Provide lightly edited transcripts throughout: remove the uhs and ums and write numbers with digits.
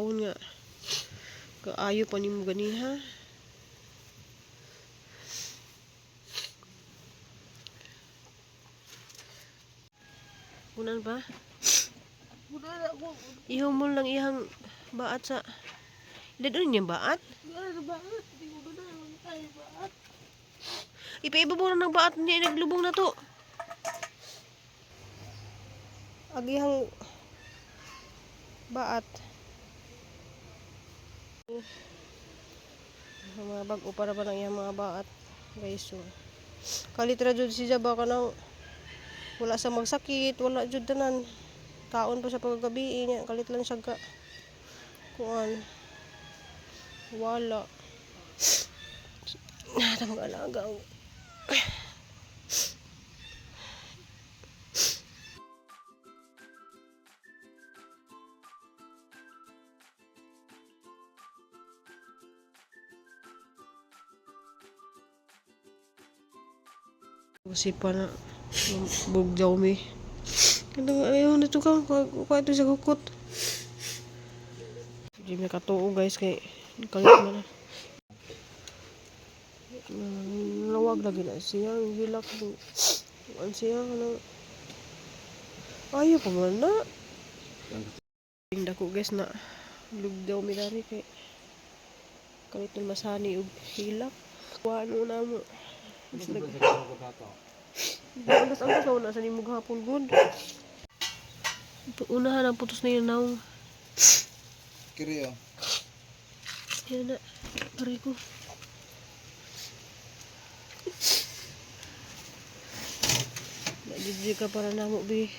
Nga kaayo pa nimo ganiha. Unan pa? Wala na ako. Ihumol lang iyang baat sa. Dadon niyang baat? Wala na baat. Hindi ko na ay baat. Ipaibabaw na ng baat niya, naglubong na to. Agihang baat. Ang mga bago para pa lang iyang mga baat. Guys, so. Kalitra jud siya ba kanang wala sa magsakit, wala jud tanan. Kaon pa sa pagkagabi niya, kalit lang siya ka. Kuan. Wala. Ah, tamang alaga. Kasi pa na bugdaw mi. Ano ayaw na to ka kuha ito sa kukot. Hindi may katuo, guys, kay kalit man na. Lawag lagi na siya ang hilak kuan siya ano. Ayaw pa man na. Ting dako, guys, na lugdaw mi dari kay kalit na masani og hilak. Kuha ano na mo. Angkas-angkas na una sa nimo gahapon gud. Unahan ang putos na yun naong. Kiri oh. Yan na. Aray ko. Nagigig ka para namo, be.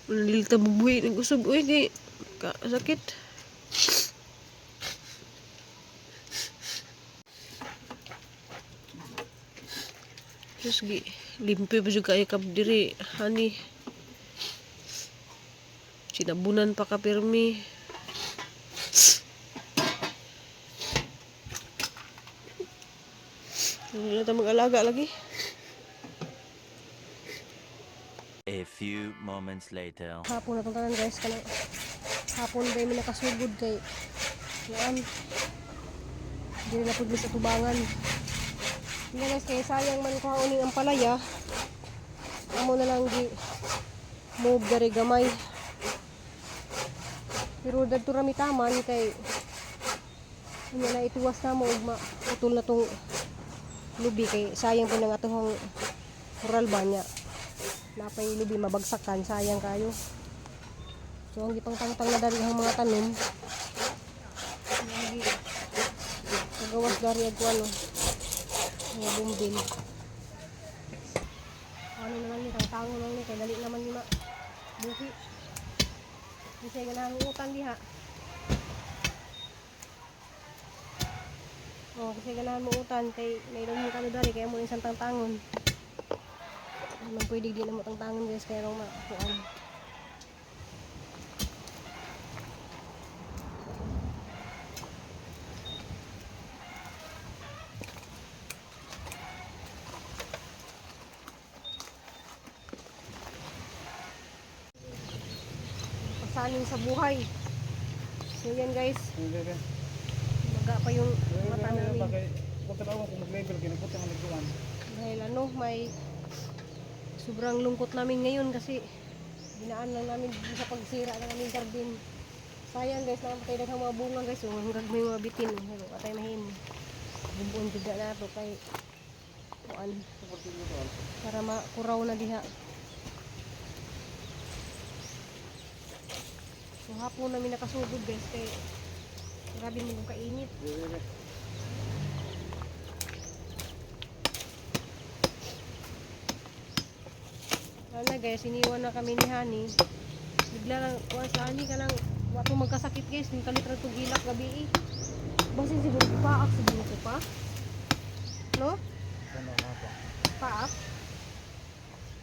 Lilita bubuhi. Nag-usog. Uy, di. Ka sakit. Diyos, gi. Limpi pa siya kaya kap diri. Hani. Sinabunan pa ka pirmi. Wala ta mag-alaga lagi. A few moments later. Hapon na tong tanan, guys, kanang hapon dahil may nakasugod kay yan. Hindi na pud mi sa tubangan. Hindi, guys, kay sayang man ko uning ampalaya. Amo na lang gi move dari gamay. Pero dadto ra mi taman kay unya na ituwas na mo ug mautol na tong lubi kay sayang po ng atohong rural ba niya. Napay lubi mabagsakan, sayang kayo. So ang gipangtangtang na dari ang mga tanom. Ang pagawas dari ag ano, mga bumbil. Ano na lang ni tangtango lang ni kay dali naman ni ma buhi. Bisay ganahan utang diha. Oh, kasi ganahan mo utan kay mayroon mo kami dari kaya mo isang tangtangon. Ano pwede di na mo tangtangon, guys, kaya rong makuan. Pasanin sa buhay. So yan, guys, maga pa yung mata namin. Huwag ka tawag kung mag-label kay nagputang ang nagkuhan. Dahil ano, may sobrang lungkot namin ngayon kasi dinaan lang namin dito sa pagsira ng aming garden. Sayang, guys, nakapatay daghang mga bunga, guys. So, hanggang may mga bitin. Pero atay mahimo. Bubuon jud na nato kay kuan para makuraw na diha. So hapon namin nakasugod, guys, kay grabe mo kung kainit. Wala, guys, iniwan na kami ni Hani. Bigla lang, wa sa Hani ka lang, wa to magkasakit, guys, yung kalit ra tong hilak gabi eh. Basin siguro ko paak siguro ko pa. No? Ano nga pa? Paak?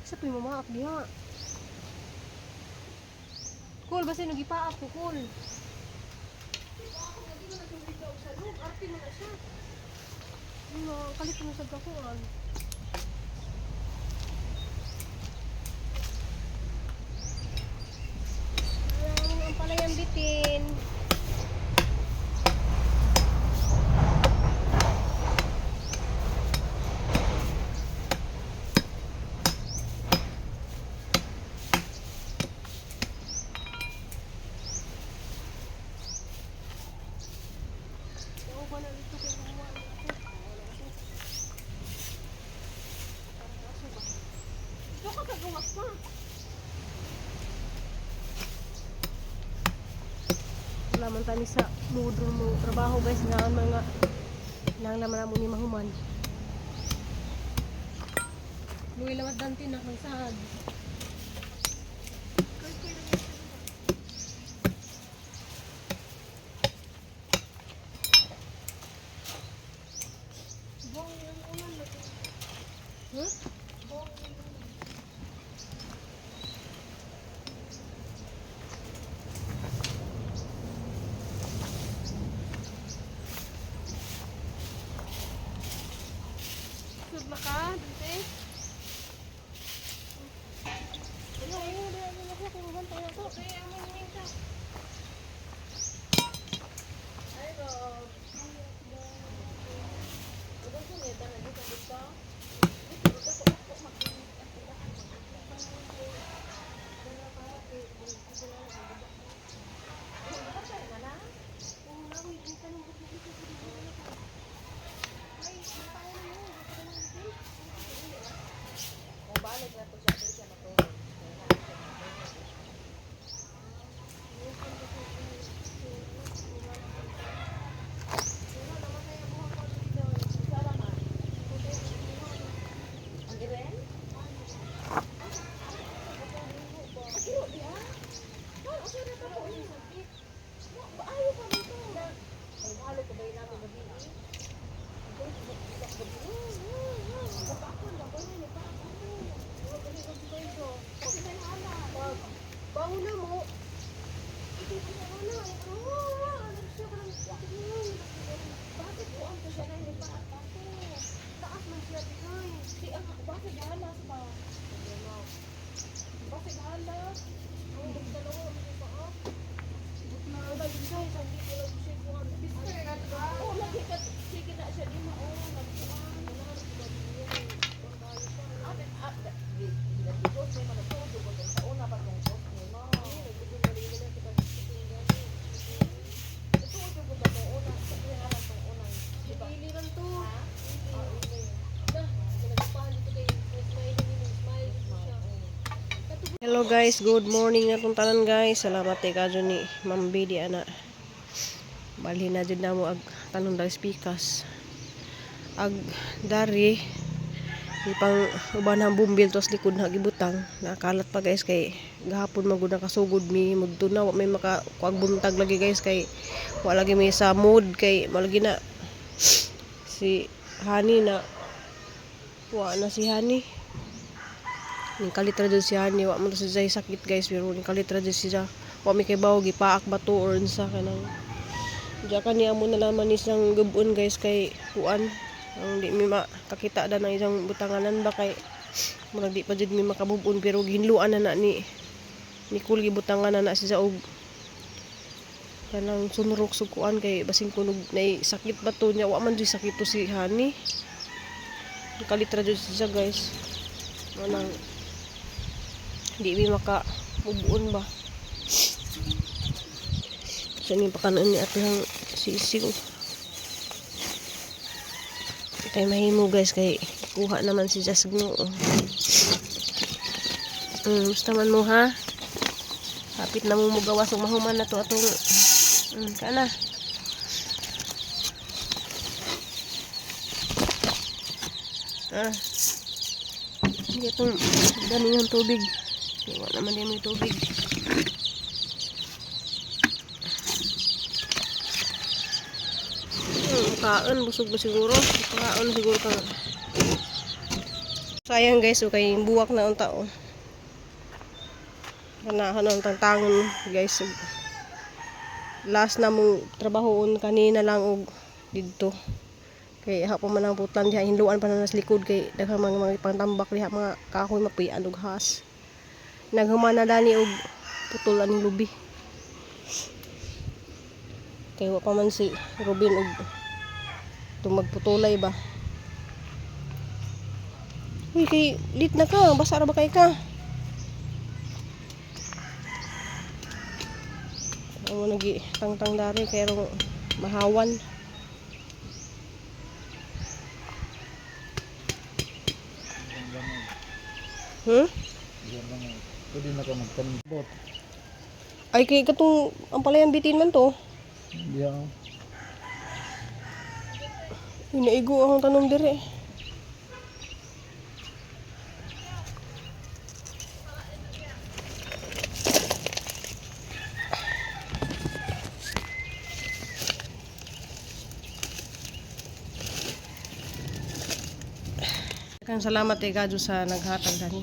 Sa tuwing mamaak diha. Cool, basin nagipaak ko, cool. Ano, kalit mo sa gakuan. Gawas pa. Wala man tani sa mood mo trabaho guys nga ang mga nang naman amo ni mahuman. Luwi lamat dante na kang sahag. Bong yung ulan na. Huh? Bong yung ulan. Sud na ka, dante. Ano ayo na ano na kung bantay na to. Okay, amon minta. Ay, Rob. Bango na mo. Ito ko na. Ano siya kanang Bakit po ang siya na hindi pa ako? Taas man siya tikay. Di ang bakit halas ba? Bakit halas? Ang dalawa mo pa ah. Na daging siya isang di ko lang siya kuan. Oo, lagi ka sige na siya di mao nagkuan. Atin at di nagigos ni mga todo ko sa una pa tong post ni mo. Ito ko tong una sa pinangalan tong unang di ba? Ili lang to. Ha? Ah, ili. Na, nagpahan dito kay smile ni mo smile dito siya. Hello guys, good morning na tong tanan guys. Salamat kay kadyo ni Ma'am Bidi ana. Balhin na jud namo ag tanom dahil spikas. Ag dari ipang uban ang bumbil tos likod na gibutang. Nakalat pa guys kay gahapon man gud nakasugod mi mudto na wa may maka kuag buntag lagi guys kay wa lagi may sa mood kay malagi na si Hani na wa na si Hani. Ning kalitra jud si Hani, wa man to si Zay sakit guys pero ning kalitra jud siya. Wa mi kay bawo gipaak ba to or unsa kanang Diya ka niya mo na laman isang gubon guys kay kuan ang di mi makakita da ng isang butanganan ba kay murag di pa jud mi makabubon pero gihinluan na na ni Nicole gibutangan na na siya og kanang sunrok sug kuan kay basing kunog nay sakit ba to niya wa man jud sakit to si Hani. Kalitra jud siya guys. Manang di mi maka bubuon ba. Sa ni pakanon ni ate ang sisiw. Kay mahimo guys kay kuha naman si Jasgno. Gusto man mo ha? Hapit na mo mugawas ug mahuman na to atong kana. Ah. Hindi itong dani yung tubig. Wala naman din may tubig. Kaon, busog ba siguro? Kaon siguro ka. Sayang guys, okay, buwak na ang tao. Kanahan ang tantangon guys. Last na mong trabahoon kanina lang og didto. Kay ha pa man ang putlan diha hinluan pa na nas likod kay daghang mga mga pangtambak diha mga kahoy mapuy-an og has. Naghuman na dani og putol aning lubi. Kay wa pa man si Robin og tumagputulay ba. Uy, kay lit na ka, basa ra ba kay ka? Amo nagi tangtang dari kay rong mahawan. Ang lamig. Diyan lang eh. Pwede na ka magtanim. Bot. Ay kay katong ang palayan bitin man to. Diyan. Uy, naigo akong tanom dire. Daghang salamat kay Kadyo sa naghatag dani.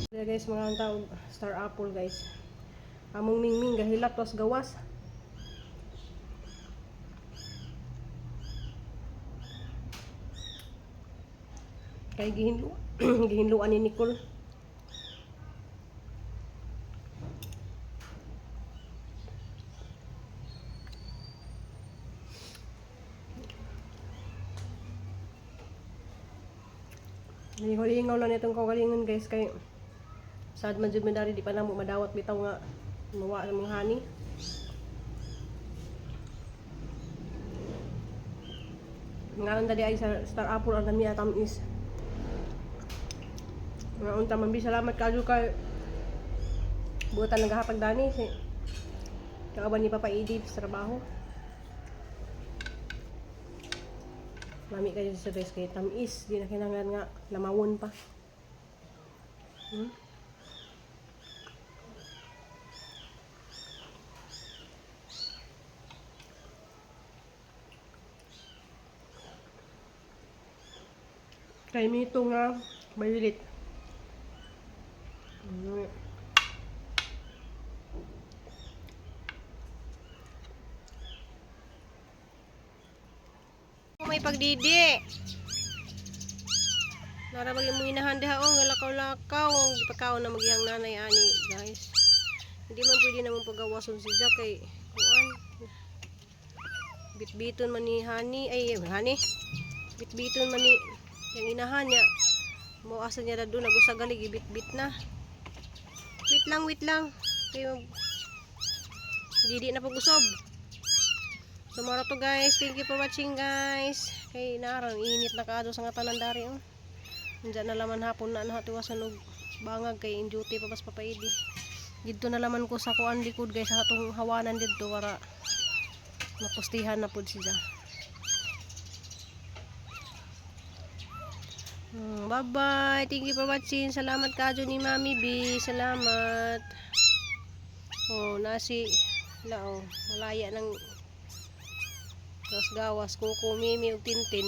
Kaya guys, mga tao, star apple guys. Among mingming gahilak tos gawas. Kay gihinlo gihinluan ni Nicole. Lingaw lang itong kaugalingon guys kay sad man jud man dari di pa namo madawat bitaw nga mawa ang mga honey. Nga ang dali ay sa star apple ang dami tamis. Nga unta man bi salamat kayo kay buotan naghatag dani si kauban ni Papa Edip sa trabaho. Lami kayo sa guys kay tamis di na kailangan nga lamawon pa. Kay mito nga violet. May pagdidi. Narabag yung inahan diha oh, nga lakaw-lakaw, gipakaon na magiyang nanay ani, guys. Hindi man pwede namang pagawason si Jack kay kuan. Bitbiton man ni Hani, ay Hani. Bitbiton man ni yung inahan niya. Mo asa niya na doon nagusa gali gibitbit na. Wait lang, wait lang. Kay didi na pag-usob. So mara to guys, thank you for watching guys. Kay naran init na kaado sa nga tanan dari oh. Unja na laman hapon na nahatiwasan og bangag kay in duty pa bas papaidi. Didto na laman ko sa kuan likod guys sa atong hawanan didto para mapustihan na pud siya. Bye-bye. Thank you for watching. Salamat kajo ni Mami B. Salamat. Oh, nasi la oh, malaya ng gawas gawas kuko mimi ug tintin.